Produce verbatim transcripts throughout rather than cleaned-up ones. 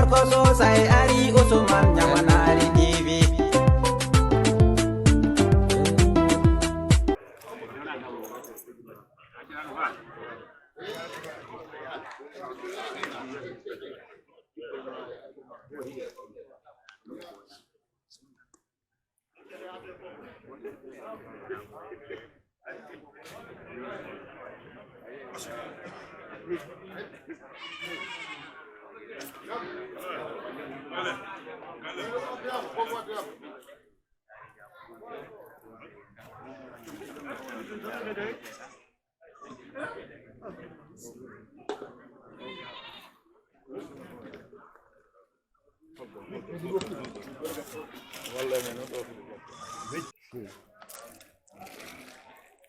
Ko Sosay ari Usman Ɲamanaari T V.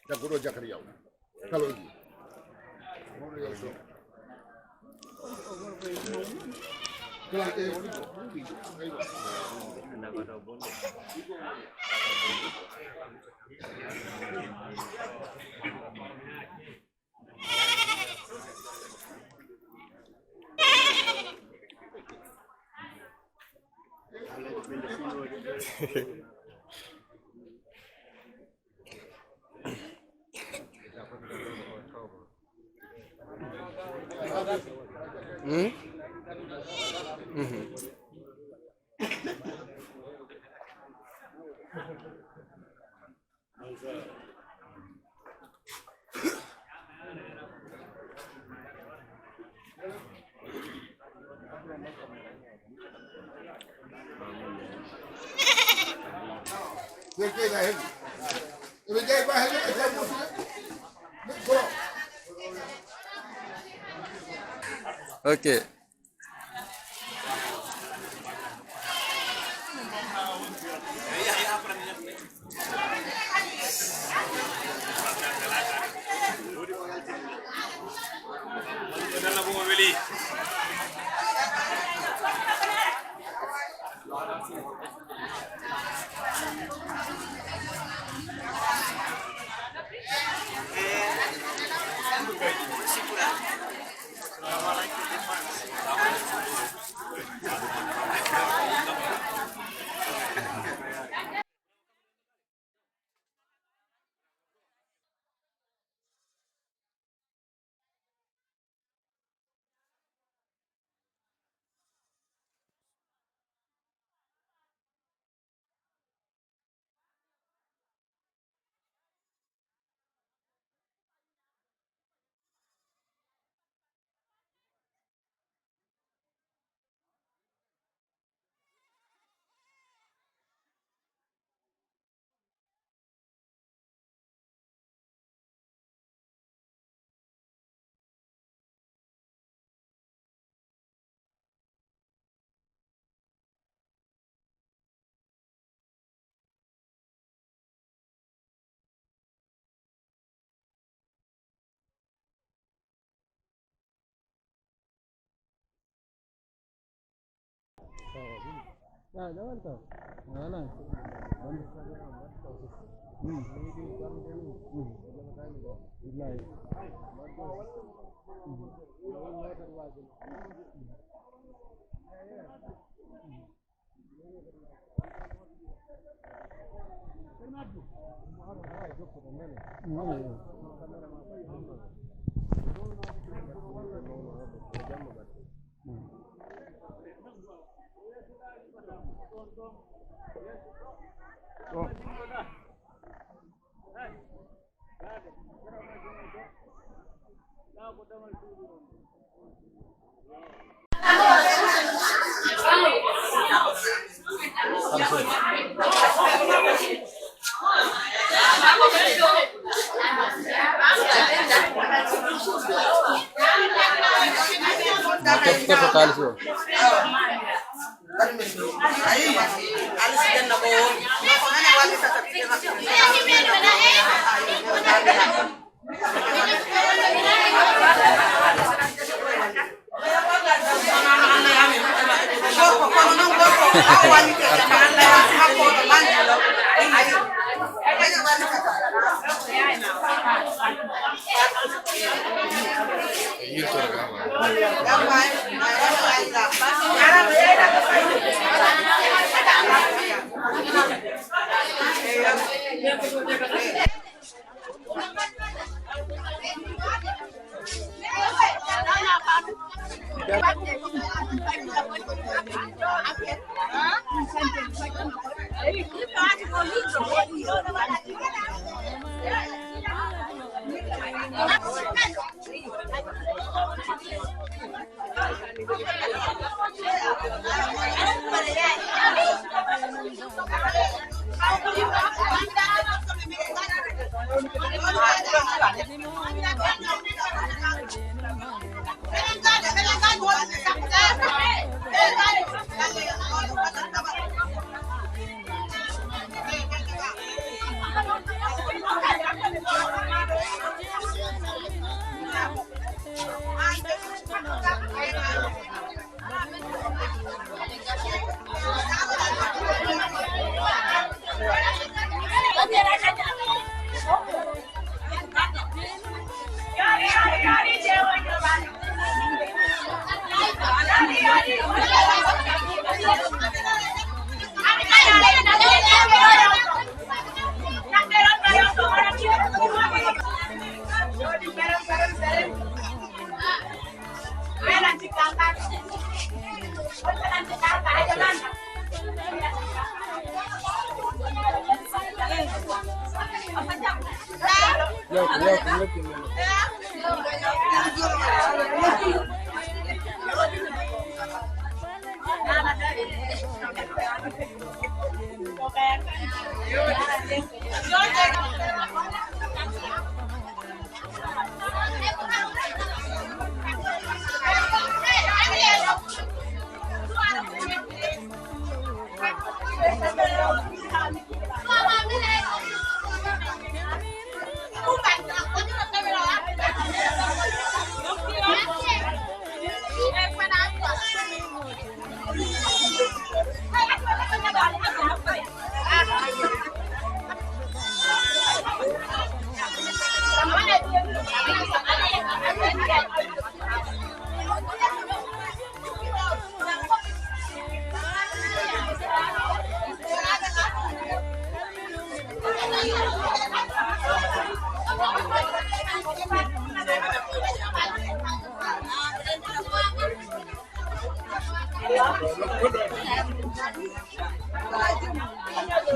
Jagguɗo Jakariya o. Kala o jii. Hmm? Mhm. Ok.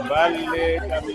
Balle kam.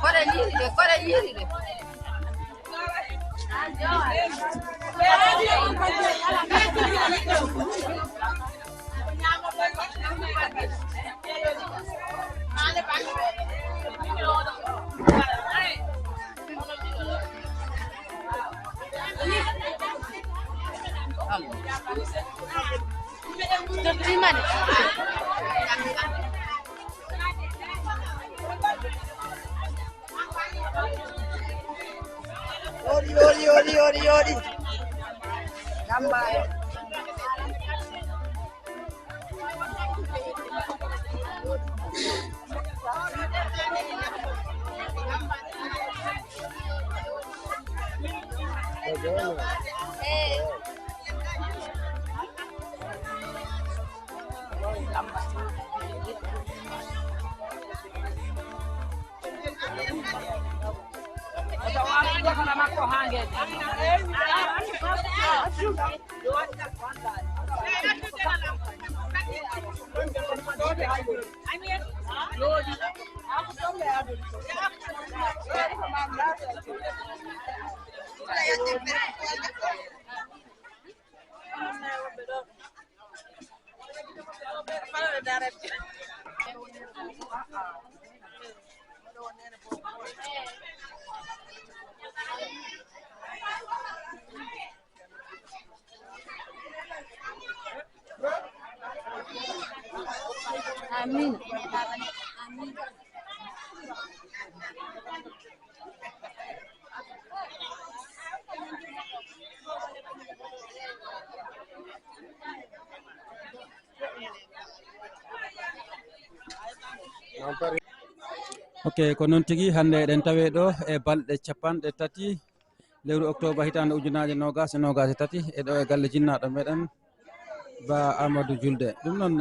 Koɗa yiiri de, koɗa yiiri de. Yooɗi, yooɗi, yooɗi, yooɗi, yooɗi. Damba. Amin. Ok, ko noon tigi, hannde eɗen tawe ɗo e balɗe capanɗe tati lewru octobre hitaande ujunaaje noogaas e noogaas e tati, e ɗo e galle jinnaaɗo meɗen, Ba Amadou Julde. Ɗum noon,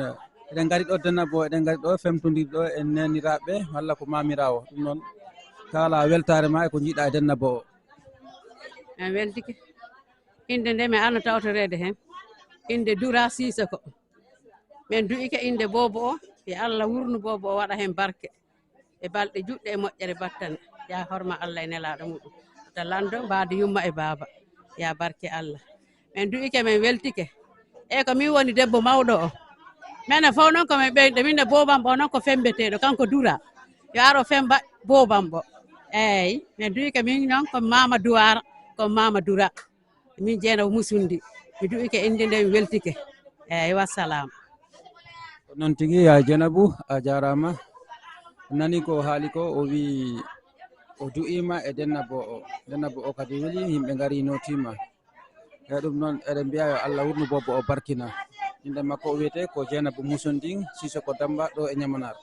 eɗen ngari ɗo Dennabo, eɗen ngari ɗo femtondirɗo e neeniraaɓe walla ko maamiraawo. Ɗum noon, kaala weltaare ma e ko njiiɗa e Dennabo o. En weltike. Innde nde mi arno tawtoreede heen, innde Dura Sisoko. Min du'ike innde boobo o, yo Allah wurnu boobo o, waɗa heen barke e balɗe juɗɗe e moƴƴere battane. Ya horma Allah e nelaaɗo muɗum, ta lanndo mbaadi yumma e baaba. Ya barke Allah. Min du'ike, min weltike. Eeyi, ko min woni debbo mawɗo o. Minen fof noon ko min ɓeynɗo, min e boobam o noon ko femmbeteeɗo, kanko Dura. Yo ar o femmba boobam o. Eeyi, min du'ike, min noon ko Maama Duwaara, ko Maama Dura. Min Jeenaba Musundi, mi du'ike innde nde, mi weltike. Eeyi, wassalam. Ko noon tigi, yaa Jeenabu, a jaaraama. Nani ko haali ko, o wii o du'iima e Dennabo o. Dennabo o kadi weli, yimɓe ngari nootiima. E ɗum noon, eɗen mbiya yo Allah wurnu boobo o, barkina. Innde makko o wiyetee ko Jeenabu Musundi, Sisoko Dammba ɗo e Ñamanaar.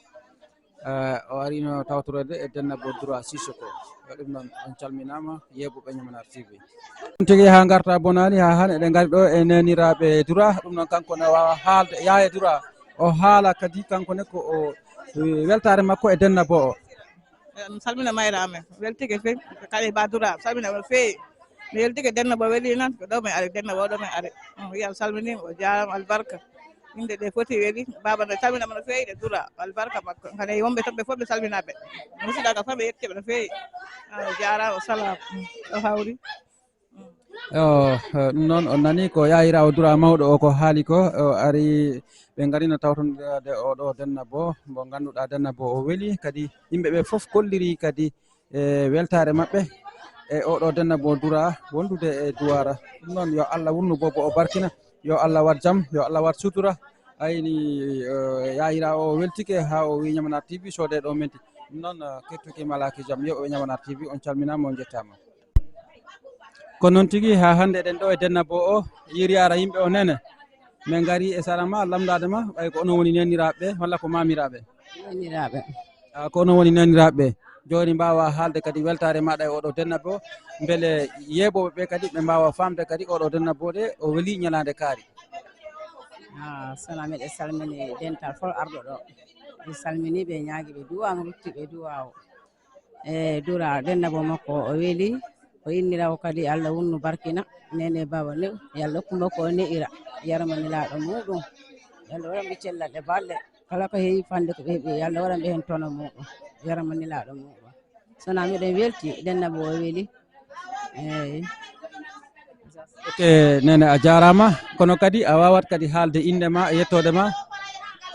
Eh, o arino tawtoreede e Dennabo Dura Sisoko. Yo ɗum noon, on calminaama, yeeɓuɓe Ñamanaar T V. Ɗum tigi haa ngarta bonaani, haa hannde eɗen ngari ɗo e neeniraaɓe Dura. Ɗum noon, kanko ne waawa haalde, Yaaya Dura, o haala kadi, kanko ne ko o, eh, weltaare makko e Dennabo o. Eh, mi salmina mayre amen, weltike feewi, kadi Ba Dura, mi salmina mo feewi. Mi weltike, Dennabo weli noon, ko ɗo min ari, Dennabo ɗo min ari. Mm, wiya mi salminiima, o jaaraama, albarka. Innde ɗe foti weli, baaba no salmina mo no feewi, ɗe Dura, albarka makko. Kadi wonɓe toon ɓe fof ɓe salminaaɓe. Musidɗo ka fof ɓe yetti ɓe no feewi. Ah, o jaaraama, o salaama. Mm, o hawri. Yo, eh, ɗum noon on nani ko yaayiraawo Dura mawɗo o ko haali ko, o ari, ɓe ngarino tawtondirde oɗo Dennabo, mo ngannduɗaa Dennabo o weli, kadi yimɓe ɓe fof kolliri kadi e weltaare maɓɓe e oɗo Dennabo Dura wondude e Duwaara. Ɗum noon yo Allah wurnu boobo o, barkina, yo Allah waɗ jam, yo Allah waɗ sutura. Ayni, eh, yaayiraawo o weltike haa o wii Ñamanaar T V soodee ɗo menti. Ɗum noon, eh, kettuki malaaki jam, yo ɓe Ñamanaar T V, on calminaama, on njettaama. Ko noon tigi, haa hannde eɗen ɗo e Dennabo o, Yiriyaara yimɓe o, Neene. Min ngari e sara ma, lamndaade ma, ɓay ko onon woni neeniraaɓe ɓe walla ko maamiraaɓe? Neeniraaɓe. Ah, ko onon woni neeniraaɓe ɓe. Jooni mbaawa haalde kadi weltaare maaɗa e oɗo Dennabo, mbele yeeɓooɓe ɓe kadi ɓe mbaawa faamde kadi oɗo Dennabo de o weli ñalaande kaari. Ah, sona miɗe salmini dental fof arɗo ɗo. Mi salmini ɓe, ñaagi ɓe duwaa, mi rutti ɓe duwaawo. E Dura, Dennabo makko o weli, o innirawo kadi, Allah wurnu barkina, Neene Baaba New, yo Allah hokku mo ko o ne'ira, yarma nelaaɗo muɗum. Yo Allah waɗan ɓe cellal e balɗe, kala ko heewi fande ko ɓe heɓi, yo Allah waɗan ɓe heen tono muɗum, yarma nelaaɗo muɗum. Sona miɗen welti, Dennabo o weli. Eeyi. Ok, Neene, a jaaraama. Kono kadi a waawat kadi haalde innde ma e yettoode ma.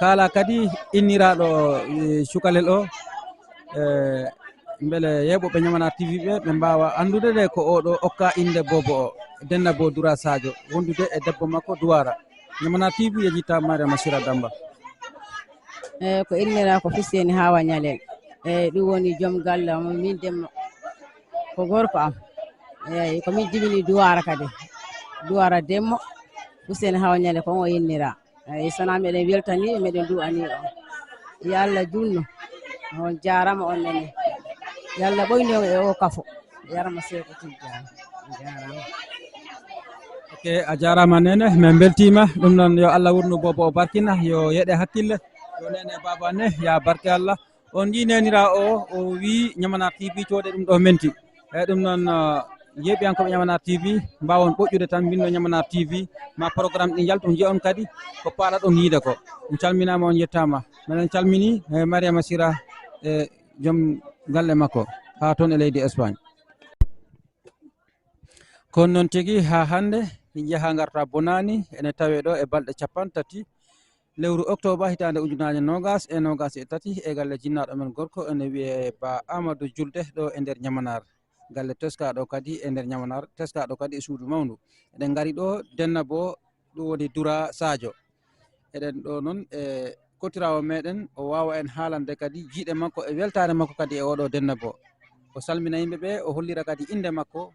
Kaala kadi inniraaɗo, eh, cukalel o. Eh, mbele yeeɓooɓe Ñamanaar T V ɓe, ɓe mbaawa anndude de ko oɗo okka innde boobo o, Dennabo Dura Sadio, wondude e debbo makko Duwaara. Ñamanaar T V yejjittaama, Mariama Sira Dammba. Eeyi, ko innira ko Fuseni Hawa Ñalel. Eeyi, ɗum woni joom galle am, min demmo. Ko gorko am. Eeyi, ko min jibini Duwaara kadi. Duwaara demmo, Fuseni Hawa Ñalel ko on o innira. Eeyi, sona miɗen weltani, miɗen du'ani on. Yo Allah junnu. On jaaraama on nene. Yo Allah ɓoynu on e o kafo. Yarma Seeku Tijjaan. On jaaraama. Ok, a jaaraama Neene, min mbeltiima. Ɗum noon yo Allah wurnu boobo o, barkina, yo yeɗe hakkille. Yo Neene Baaba ne, ya barke Allah. On njii neeniraawo o, o wii Ñamanaar T V coodee ɗum ɗo menti. Eeyi, ɗum noon, ah, yeeɓiyankooɓe Ñamanaar T V mbaawon ɓoƴƴude tan, mbinnoo Ñamanaar T V, ma programme ɗi njaltu, njiya on kadi ko paalaɗon yiide ko. On calminaama, on njettaama. Meɗen calmini, eh, Mariama Sira e joom galle makko haa toon e leydi Espagne. Kono noon tigi, haa hannde, njaha ngarta bonaani, ene tawee ɗo e balɗe capanɗe tati Lewru oktooba hitaande ujunaaje noogas e noogas e tati, e galle jinnaaɗo men gorko ene wiyee Ba Amadou Julde ɗo e nder Ñamanaar. Galle teskaaɗo kadi e nder Ñamanaar, teskaaɗo kadi e suudu mawndu. Eɗen ngari ɗo Dennabo, ɗum woni Dura Sadio. Eɗen ɗo noon e kotiraawo meɗen, o waawa en haalande kadi jiiɗe makko e weltaare makko kadi e oɗo Dennabo. O salmina yimɓe ɓe, o hollira kadi innde makko,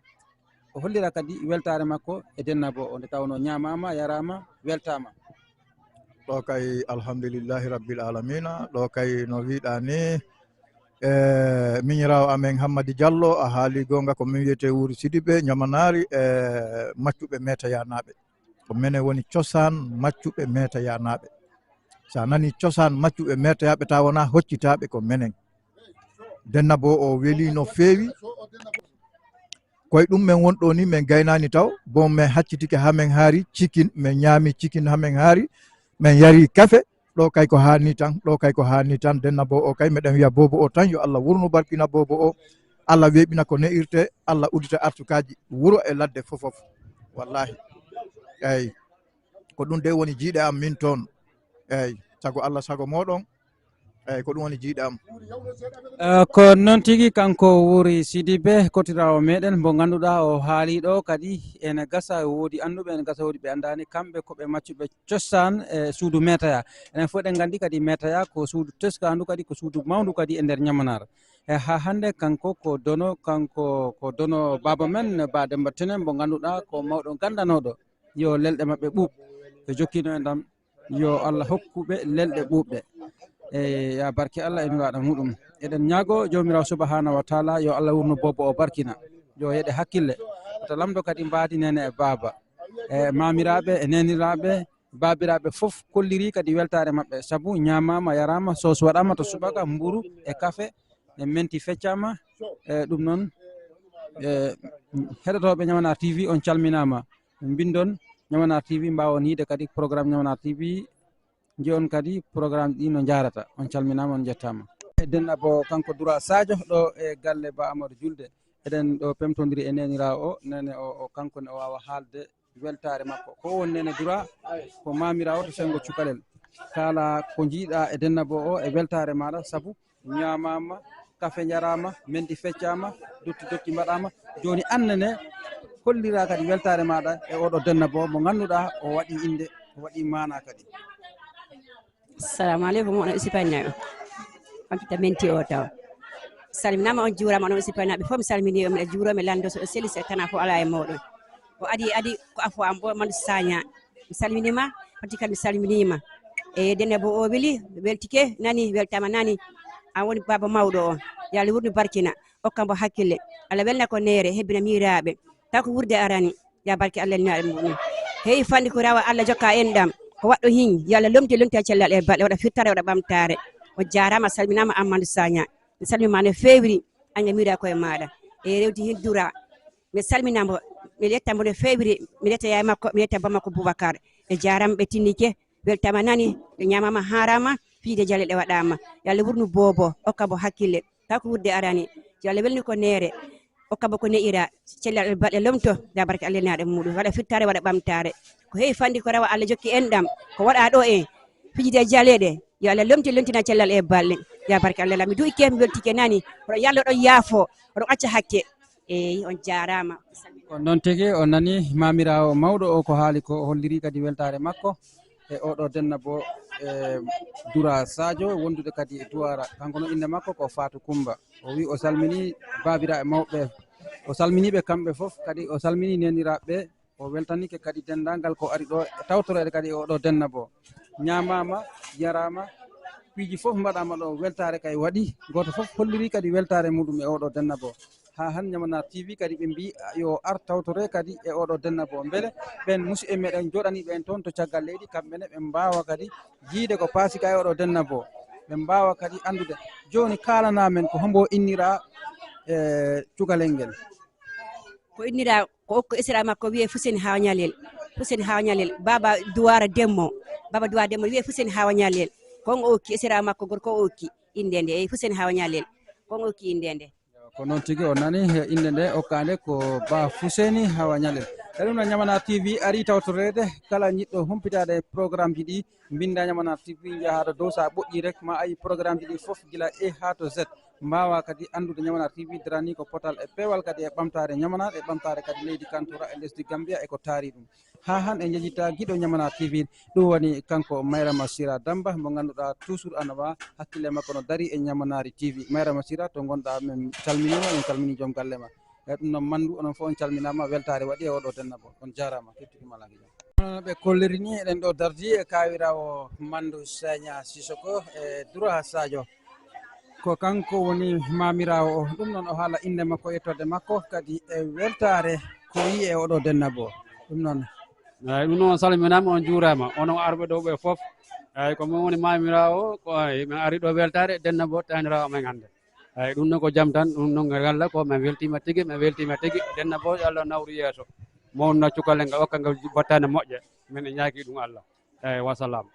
o hollira kadi weltaare makko e Dennabo o, nde tawnoo ñaamaama, yaraama, weltaama. Ɗo kay, alhamdulillahi rabbil alamina. Ɗo kay, no wiɗa ni, e miñiraawo amen Hammadi Diallo, a haali goonga, ko min wiyetee Wuri Sidibe Ñamanaari, e maccuɓe meteyanaaɓe. Ko menen woni cosaan maccuɓe meteyanaaɓe. So a nanii cosaan maccuɓe meteyaaɓe, tawa wonaa hoccitaaɓe, ko menen. Dennabo o weli no feewi. Koye ɗum men won ɗo ni, men gaynaani taw. Bon, men haccitike haa men haari cikin, men ñaami cikin haa men haari, men yari kafe. Ɗo kay ko haa ni tan, ɗo kay ko haa ni tan. Dennabo o kay, meɗen wiya boobo o tan, yo Allah wurnu barkina boobo o. Allah weeɓina ko ne'irte, Allah udita artukaaji wuro e ladde fof fof. Wallahi. Eey. Ko ɗum de woni jiiɗe am min toon. Eey. Sago Allah, sago mooɗon. Eey, ko ɗum woni jiiɗe am. Eh, ko noon tigi, kanko Wuri Sidibe, kotiraawo meɗen, mbo ngannduɗaa o haali ɗo kadi ene gasa, woodi annduɓe, ene gasa, woodi ɓe anndaani. Kamɓe ko ɓe maccuɓe cosaan e suudu Metaya. Enen fof eɗen nganndi kadi Metaya ko suudu teskaandu, kadi ko suudu mawndu kadi e nder Ñamanaar. E haa hannde kanko ko dono, kanko ko dono baaba men, Ba Demba Tene, mbo ngannduɗaa ko mawɗo ganndanooɗo. Yo lelɗe maɓɓe ɓuuɓ. Ɓe jokkino e ndam. Yo Allah hokku ɓe lelɗe ɓuuɓɗe. E ya barke Allah e nulaaɗo muɗum. Eɗen ñaago Joomiraawo subhaanahu wa taala yo Allah wurnu boobo o barkina. Yo yeɗe hakkille. Wata lamdo kadi mbaadi nene e baaba. E maamiraaɓe, e neeniraaɓe, baabiraaɓe fof kolliri kadi weltaare maɓɓe. Sabu ñaamaama, yaraama, soos waɗaama to subaka, mburu e kafe, e menti feccaama. E ɗum noon, e heɗotooɓe Ñamanaar T V, on calminaama. Mbindon Ñamanaar T V, mbaawon yiide kadi programme Ñamanaar T V, njiyon kadi programme ɗi no njaarata. On calminaama, on njettaama. E Dennabo, kanko Dura Sadio, ɗo e galle Ba Amadou Julde. Eɗen ɗo pemtondiri e neeniraawo o, nene o, o kanko ne o waawa haalde weltaare makko. Ko on nene Dura, ko maamiraawo to senngo cukalel. Kala ko njiiɗaa e Dennabo o e weltaare maaɗa, sabu ñaamaama, kafe njaraama, menti feccaama, dotti dotti mbaɗaama. Jooni aan nene, holliraa kadi weltaare maaɗa e oɗo Dennabo mo ngannduɗaa o waɗi innde, o waɗi maanaa kadi. Assalamu aleykum, onon Isipaañnaaɓe. On kita menti o taw. Salminaama, on juuraama, onon Isipaañnaaɓe fof. Mi salminii on, miɗa juuroo, mi lanndoo, so ɗo seli, so tana fof alaa e mooɗon. O adi, adi ko afo am, o Mandu Saña. Mi salminiima, foti kadi mi salminiima. E Dennabo o weli, weltike, nani, weltaama nani. Aan woni baaba mawɗo o. Yo Allah wurnu barkina, okka mbo hakkille. Allah welna ko neere, hebbina miiraaɓe. Taw ko wuurde arani. Ya barke Allah e nulaaɗo muɗum. Heewi fanɗi ko rawa, Allah jokka enɗam. Ko waɗɗo hin, yo Allah lomti, lomtina cellal e balɗe, waɗa firtaare, waɗa ɓamtaare. O jaaraama, salminaama Amadou Sagna. Mi salminiima no feewiri, an e miira koye maaɗa. E rewti hin Dura. Mi salmina mbo, mi yetta mbo no feewiri, mi yetta yaay makko, mi yetta ba makko Boubacar. Ɓe jaaraama, ɓe tinnike, weltaama nani, ɓe ñaamaama, haaraama, fijde jaleeɗe waɗaama. Yo Allah wurnu boobo, okka mbo hakkille. Taw ko wuurde arani. Yo Allah welni ko neere. Okka mbo ko ne'ira. Cellal e balɗe lomto. Ya barke Allah naaɗe muɗum. Waɗa firtaare, waɗa ɓamtaare. Ko heewi fanɗi ko rawa, Allah jokki enɗam. Ko waɗa ɗo en. Fijde e jaleeɗe. Yo Allah lomti, lomtina cellal e balɗe. Ya barke Allah, mi du'ike, mi weltike nani. Oɗo yallo, oɗo yaafo. Oɗo acca hakke. Eeyi, on jaaraama. Ko noon tigi, on nani maamiraawo mawɗo o ko haali ko, o holliri kadi weltaare makko e oɗo Dennabo, e Dura Sadio, wondude kadi e Duwara. Kanko noon innde makko ko Fatou Coumba. O wi o salmini baabiraaɓe mawɓe, o salmini ɓe kamɓe fof, kadi o salmini neeniraaɓe ɓe, o weltanike kadi denndaangal ko ari ɗo e tawtoreede kadi e oɗo Dennabo. Ñaamaama, yaraama, piiji fof mbaɗaama ɗo, weltaare kay waɗi. Gooto fof holliri kadi weltaare muɗum e oɗo Dennabo. Haa han Ñamanaar T V kadi ɓe mbii yo ar tawtore kadi e oɗo Dennabo. Mbele ɓeen musidɓe meɗen jooɗanii ɓeen toon to caggal leydi, kamɓe ne ɓe mbaawa kadi yiide ko paasi ka e oɗo Dennabo. Ɓe mbaawa kadi anndude. Jooni kaalanaa men ko hombo innira e cukalel ngel. Ko innira ko okko esira makko wiyee Fusen Hawa Ñalel. Fusen Hawa Ñalel. Baba Duwara Demmo. Baba Duwara Demmo wiyee Fusen Hawa Ñalel. Ko on o okki esira makko gorko o okki innde nde. Eyi, Fusen Hawa Ñalel. Ko on o okki innde nde. Ko noon tigi, o nani innde nde okkaande ko Ba Fuseni Hawa Ñalel. E ɗum noon, Ñamanaar T V ari tawtoreede kala jiɗɗo humpitaade programmeji ɗi, mbinnda Ñamanaar T V, njahaa to dow, so a ɓoƴƴii rek, ma a yi programmeji ɗi fof gila A haa to Z. Mbaawa kadi anndude Ñamanaar T V daranii ko potal e peewal kadi e ɓamtaare Ñamanaar, e ɓamtaare kadi leydi Kantoura e lesdi Gambia e ko taari ɗum. Haa hannde en njejjita giɗo Ñamanaar T V, ɗum woni kanko Mayrama Sira Damba, mo ngannduɗaa toujours ana wa hakkille makko no darii e Ñamanaari T V. Mayrama Sira, to ngonɗaa, min calminiima, min calminii joom galle ma. E ɗum noon, Manndu, onon fof on calminaama, weltaare waɗi e oɗo dennabo. On jaaraama, kettudi ma laabi jam. Hono no ɓe kolliri ni, eɗen ɗo dardi e kaawiraawo Manndu Saña Sisoko e Dura Sadio. Ko kanko woni maamiraawo o. Ɗum noon, o haala innde makko, yettoode makko, kadi e weltaare ko o yii e oɗo dennabo. Ɗum noon. Eeyi, ɗum noon, on salminaama, on njuuraama, onon arɓe ɗo ɓe fof. Eeyi, ko min woni maamiraawo, ko, eeyi, min ari ɗo weltaare dennabo taaniraawo men hannde. Eeyi, ɗum noon ko jam tan, ɗum noon ngal Allah ko min weltiima tigi, min weltiima tigi. Dennabo, yo Allah nawru yeeso. Mawna cukalel ngal, okka ngal battane moƴƴe. Min e ñaagii ɗum Allah. Eeyi, wa salaam.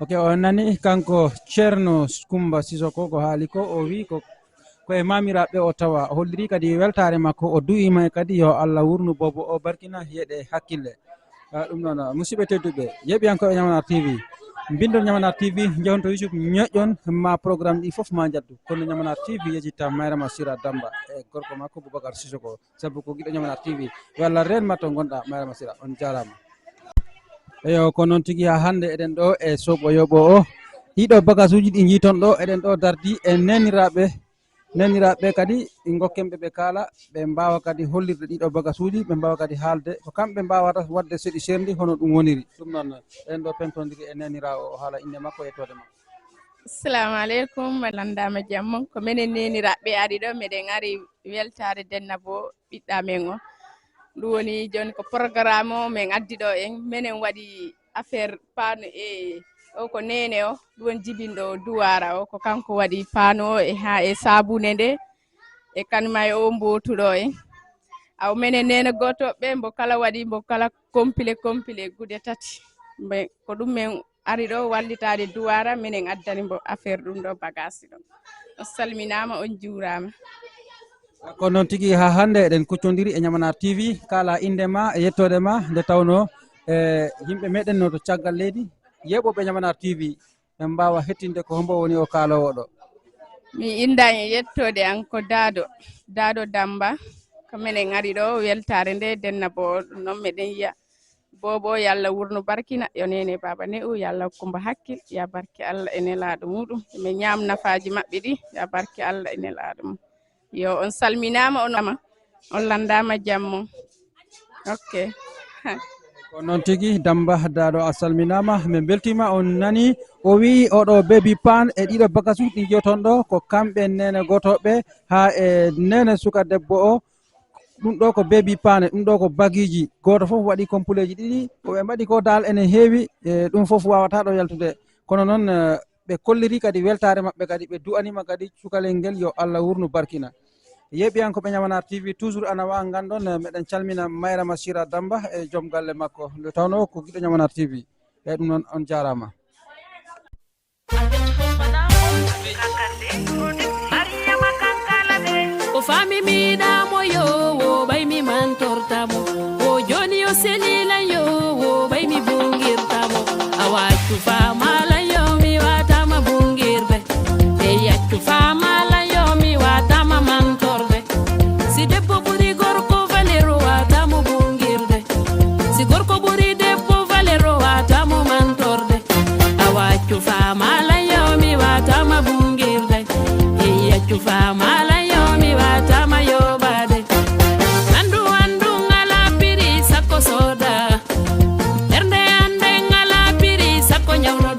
Ok, on nani kanko Ceerno Kummba Sisoko ko haali ko, o wi ko, ko e maamiraaɓe o tawa, o holliri kadi weltaare makko, o du'iima kadi yo Allah wurnu boobo o barkina, yeɗe hakkille. Ah, ɗum noon, ah, musidɓe tedduɓe, yeeɓiyankooɓe Ñamanaar T V, mbinndon Ñamanaar T V, njehon to YouTube, ñoƴƴon ma programme ɗi fof ma njaddu. Kono Ñamanaar T V yejjitta Mayrama Sira Damba e gorko makko Boubacar Sisoko. Sabu ko giɗo Ñamanaar T V. Yo Allah reen ma to ngonɗaa, Mayrama Sira. On jaaraama. Eyo, ko noon tigi, haa hannde eɗen ɗo e soɓo yoɓo o. Ɗiɗo bagasuuji ɗi njiiton ɗo, eɗen ɗo dardi e neeniraaɓe. Neeniraaɓe kadi, ngokken ɓe ɓe kaala, ɓe mbaawa kadi hollirde ɗiɗo bagasuuji, ɓe mbaawa kadi haalde. Ko kamɓe mbaawata waɗde seɗi seerndi hono ɗum woniri. Ɗum noon, eɗen ɗo pemtondiri e neeniraawo o, haala innde makko e yettoode makko. Assalamu aleykum, mi lanndaama jam mon. Ko menen neeniraaɓe ari ɗo, meɗen ari weltaare dennabo ɓiɗɗa men o. Ɗum woni jooni ko programme o min addi ɗo en. Menen waɗi affaire paanu e o ko neene o, ɗum woni jibinɗo o Duwaara o, ko kanko waɗi paanu o e haa e saabune nde, e kanuma e o mbootuɗo en. Aw menen neene gootoɓe, mbo kala waɗi, mbo kala complet, complet gude tati. Mbe-, ko ɗum men ari ɗo wallitaade Duwaara, minen addani mbo affaire ɗum ɗo bagage ɗo. On salminaama, on njuuraama. Ko noon tigi, haa hannde eɗen kuccondiri e Ñamanaar T V, kaala innde ma e yettoode ma, nde tawnoo, e, yimɓe meɗen no to caggal leydi, yeeɓooɓe Ñamanaar T V, ɓe mbaawa hettinde ko hombo woni o kaaloowo ɗo. Mi innda e yettoode an ko Daado, Daado Damba, ko minen ari ɗo weltaare nde dennabo, ɗum noon meɗen yiya. Boobo, yo Allah wurnu barkina, yo neene baaba ne'u, yo Allah hokku mbo hakkil, ya barke Allah e nelaaɗo muɗum. Ɓe ñaam nafaaji maɓɓe ɗi, ya barke Allah e nelaaɗo mum. Yo on salminaama, on ama, on lanndaama jam mum. Ok. Ko noon tigi, Damba Daado, a salminaama, min mbeltiima, on nani. O wi'i oɗo bebi paan e ɗiɗo bagasuuji ɗi njiyoton ɗo, ko kamɓe neene gootoɓe haa e neene suka debbo o. Ɗum ɗo ko bebi paane, ɗum ɗo ko bagiiji. Gooto fof waɗi kompuleeji ɗiɗi, ko ɓe mbaɗi ko daal ene heewi, e ɗum fof waawata ɗo yaltude. Kono noon, eh, ɓe kolliri kadi weltaare maɓɓe kadi, ɓe du'anima kadi cukalel ngel yo Allah wurnu barkina. Yeeɓiyankooɓe Ñamanaar T V, toujours ana wa nganndon, eh, meɗen calmina Mayrama Sira Damba e joom galle makko, nde tawnoo ko giɗo Ñamanaar T V. E ɗum noon, on jaaraama. O faami mi yiɗaamo yo, o ɓay mi mantortaamo. O jooni o selilan yo, o ɓay mi bungirtaamo. Awa accu faamalan yo, mi waataama bungirde. Ey accu faamalan yo, mi waataama mantorde. Si debbo ɓuri gorko valeur, o waataamo bungirde. Si gorko ɓuri debbo valeur, o waataamo mantorde. Awa accu faamalan yo, mi waataama bungirde. Ey accu faamalan yo, mi waataama yoɓaade. Anndu, anndu ngala piri sakko sooda. Ɓernde an nde ngala piri sakko ñawno.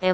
Des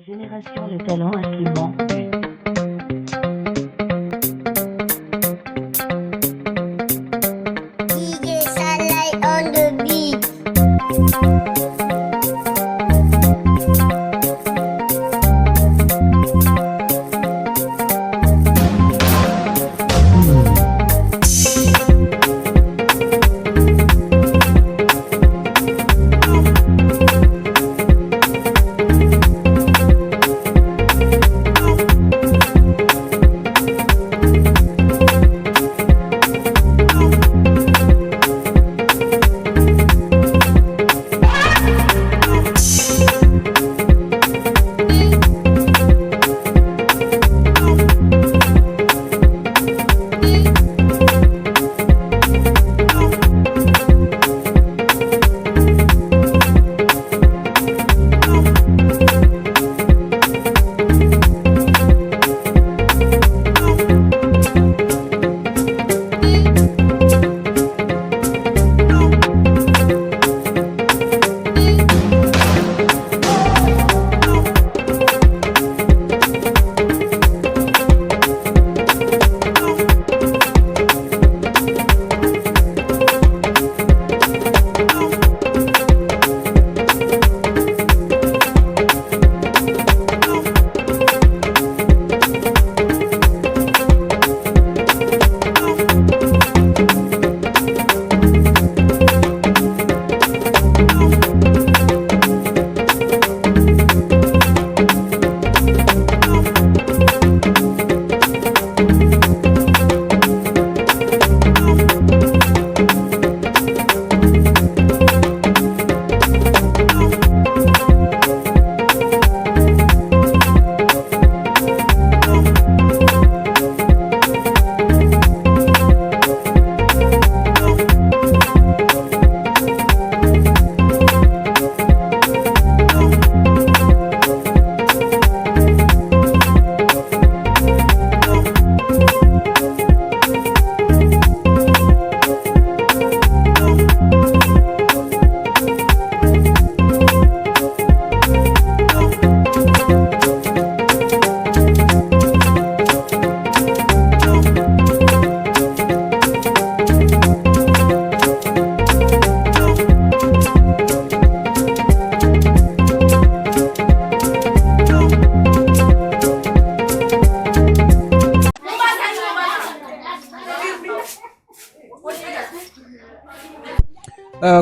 Génération, le talent, instrument. D J Salai on the beat.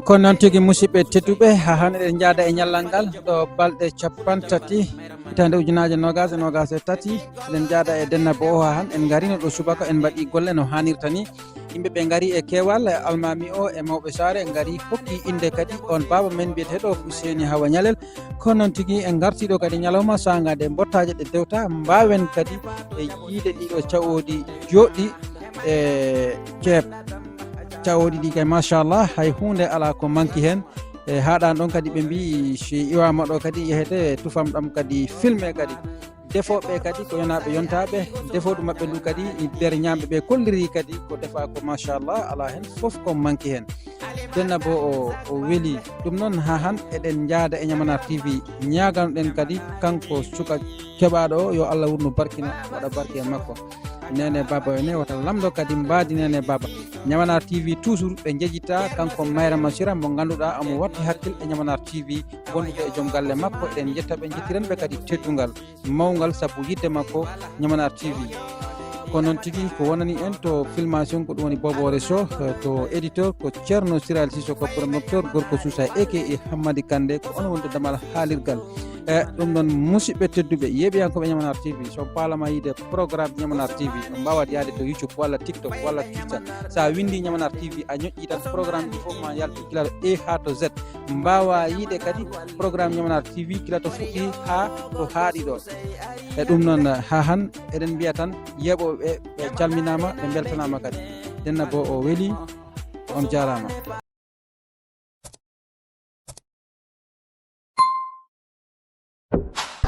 Kono noon tigi, musidɓe tedduɓe, haa hannde eɗen njaada e ñallal ngal ɗo balɗe capanɗe tati, hitaande ujunaaje noogaas e noogaas e tati. Eɗen njaada e Dennabo o, haa hannde en ngarino ɗo subaka, en mbaɗi golle no haanirta ni. Yimɓe ɓe ngari e keewal, almaami o e mawɓe saare ngari, hokki innde kadi on baaba men mbiyeteeɗo Fuseni Hawa Ñalel. Kono noon tigi en ngartii ɗo kadi ñalawma saanga nde mbottaaje ɗe dewta, mbaawen kadi e yiide ɗiɗo caɗeele jooɗɗi e ceeb. Caɗeele ɗi kay, machallah, hay huunde alaa ko manki heen. E haaɗaani ɗoon kadi ɓe mbii si iwaama ɗo kadi yehete tufam ɗam kadi filme kadi. Defooɓe kadi ko yonaaɓe yontaaɓe, defoodu maɓɓe ndu kadi nder ñaamɓe ɓe kolliri kadi ko defaa ko, machallah, alaa heen fof ko manki heen. Dennabo o, o weli. Ɗum noon haa hannde eɗen njaada e Ñamanaar T V, ñaaganoɗen kadi kanko suka keɓaaɗo o, yo Allah wurnu barkina, waɗa barke e makko. Neene Baba o ne wata lamdo kadi mbaadi Neene Baba. Ñamanaar T V toujours ɓe njejitta kanko Mayra Masira mo ngannduɗaa omo watti hakkil e Ñamanaar T V, wondude e joom galle makko. Eɗen njetta ɓe, njettiren ɓe kadi teddungal mawngal sabu yiɗde makko Ñamanaar T V. Ko noon tigi ko wonani en to filmation ko ɗum woni Boboore Sow, to éditeur ko Ceerno Siral Sissoko, producteur gorko Suusa eke e Hammadi Kande, ko on woni to damal haalirgal. E ɗum noon, musidɓe tedduɓe, yeeɓiyankooɓe Ñamanaar T V, so paalama yiide programme Ñamanaar T V, on mbaawat yaade to YouTube walla TikTok walla Twitter. So a winndi Ñamanaar T V, a ñoƴƴi tan, programme ɗi fof ma yaltu gila to A haa to Z. Mbaawa yiide kadi programme Ñamanaar T V gila to fuɗɗi haa to haaɗi ɗo. E ɗum noon, haa hannde eɗen mbiya tan yeeɓooɓe ɓe calminaama, ɓe mbeltanaama kadi. Dennabo o weli, on jaaraama.